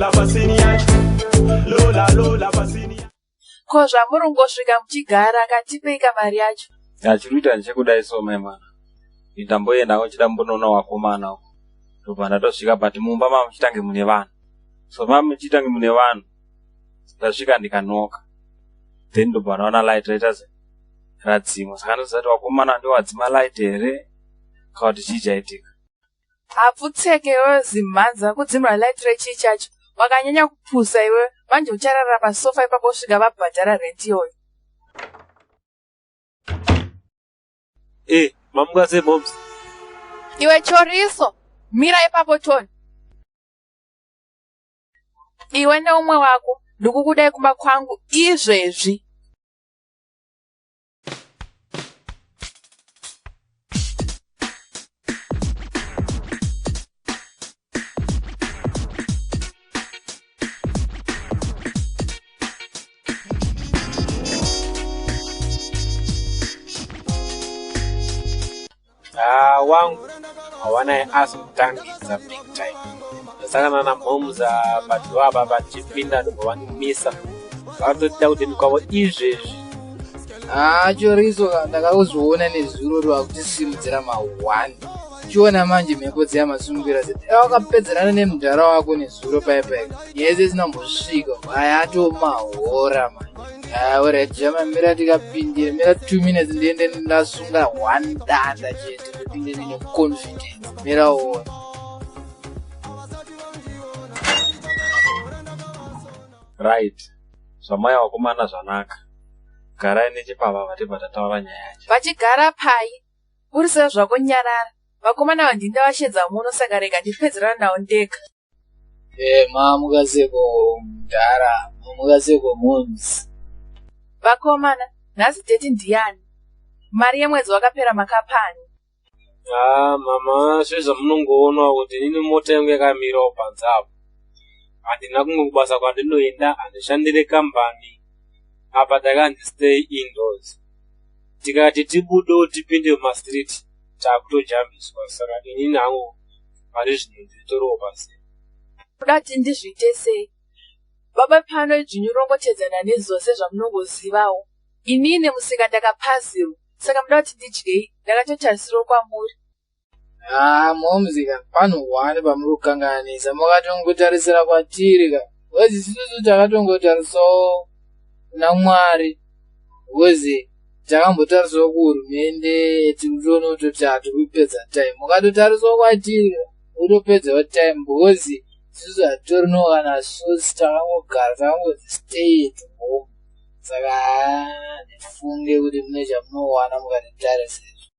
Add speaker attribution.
Speaker 1: Lola pasini yacho. Lola lola pasini.
Speaker 2: Ko zvamuri kungosvika muchigara katipei kamari yacho.
Speaker 3: Chiri kuita ndechekudai so mai mwana. Ndamboenda kuchida mbonoona wakomana uko. Ndobva ndatosvika but mumba mamuchitange mune vanhu. So mamuchitange mune vanhu. Ndasvika ndikanoka. Then ndobva ndaona light raita se radzimwa. Saka ndoziva kuti wakomana ndowadzima light here kana kuti chii chaitika.
Speaker 2: Hapfutseke iwewe zimhanza kudzimura light rechii chacho. Wakanyanya kupusa iwewe manje ucharara pasofa ipapo kusvika vabhadhara rent iyoyo.
Speaker 4: Eh, mamuka sei moms?
Speaker 2: Iwe choriso, mira ipapo Tony. Iwe neumwe wako ndikukudai kumba kwangu izvezvi.
Speaker 4: Ah, wangu hawana asi kutangidza big time. Ndasangana namomza padhuwa apa vachipinda ndobva vandimisa. Vatotida kuti ndikwavo izvezvi.
Speaker 5: Haa choriso ka ndakazviona nezuro rwakutisimudzira ma1 chiona manje mhepo dziya masungwira wakapedzerana nemudhara wako nezuro paye paye nyaya dzese dzinombosvika aya atomahora manje aya orit jama mira tikapindira mira 2 minutes ndiende ndasunga one danda chete ndopinde ndine confidence mira uone.
Speaker 3: Right zvamai vakomana zvanaka garai nechepavava tibva tataura nyaya yacho.
Speaker 2: Vachigara pai? Uri zvako nyarara. Vakomana ava ndini ndavashedza muno saka rega ndipedzerane navo ndega.
Speaker 5: Eh, mamuka seko mudhara, mamuka seko moms.
Speaker 2: Vakomana, nhasi date ndiyani? Mari yemwedzi wakapera makapani?
Speaker 4: Haa mama sezvamunongoona kuti inini mota yangu yakamirawo panze apo. Handina kumwe kubasa kwandinoenda, handishandire kambani. Apa takanzi stay indoors. Tikati tibudewo tipinde mumastreet takutojambiswa saka inini hangu pari zvino nditoriwo pasi.
Speaker 2: Kuda kuti ndizviite sei? Baba pano idzvinyu rongotedzana nezuva sezvamunongozivawo. Inini musika ndakapazirwa saka muda kuti ndidyei ndakatotarisirawo kwamuri.
Speaker 5: Haa momzi ka panhu hwani pamuri kukanganisa mukatongotarisira kwatiri ka because isusu takatongotarisawo kuna Mwari because takambotarisawo kuhurumende tikutoona kutoti hatikupedza time mukatotarisawo kwatiri ka utopedzawo time because isusu hatitorinawo kana source takangogara takangozi stay at home saka haa handifunge kuti mune chamunowana mukatitarisa izvo.